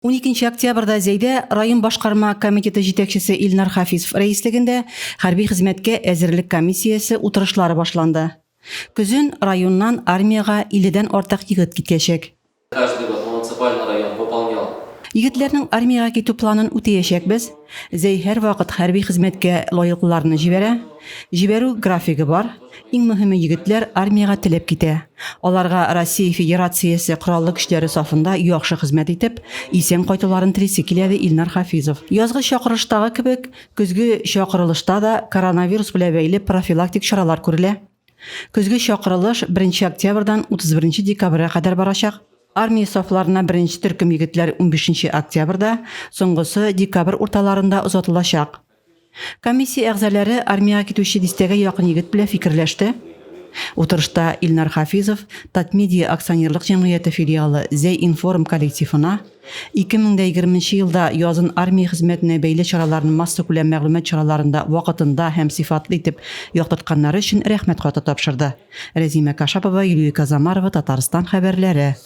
12 октябрьдә Зәйдә район башкарма комитеты җитәкчесе Илнар Хафизов рәислегендә хәрби хезмәткә әзерлек комиссиясе утырышлары башланды. Көзен районнан армиягә 50 дән артык егет китәчәк. Каждый год муниципальный район выполнял. Егетләрнең армиягә китү планын үтәячәкбез. Зәй һәрвакыт хәрби хезмәткә лаеклыларны җибәрә. Җибәрү графигы бар. Иң мөһиме, егетләр армиягә теләп китә. Аларга Россия Федерациясе Кораллы Көчләре сафында яхшы хезмәт итеп, исән кайтуларын телисе килә, ди Илнар Хафизов. Язгы чакырылыштагы кебек, көзге чакырылышта да коронавирус белән бәйле профилактик чаралар күрелә. Көзге чакырылыш беренче октябрьдән 31 декабрьгә кадәр барачак. Армия сафларына беренче төркем егетләр унбишенче октябрьдә, соңгысы декабрь урталарында озатылачак. Комиссия әгъзалары армиягә китүче дистәгә якын егет белән фикерләште. Утырышта Илнар Хафизов Татмедиа акционерлык җәмгыяте филиалы Зәй-информ коллективына 2020 нче елда язын армия хезмәтенә бәйле чараларны массакүләм мәгълүмат чараларында вакытында һәм сыйфатлы итеп яктыртканнары өчен рәхмәт хаты тапшырды. Рәзимә Кашапова, Юлия Казамарова, Татарстан хәбәрләре.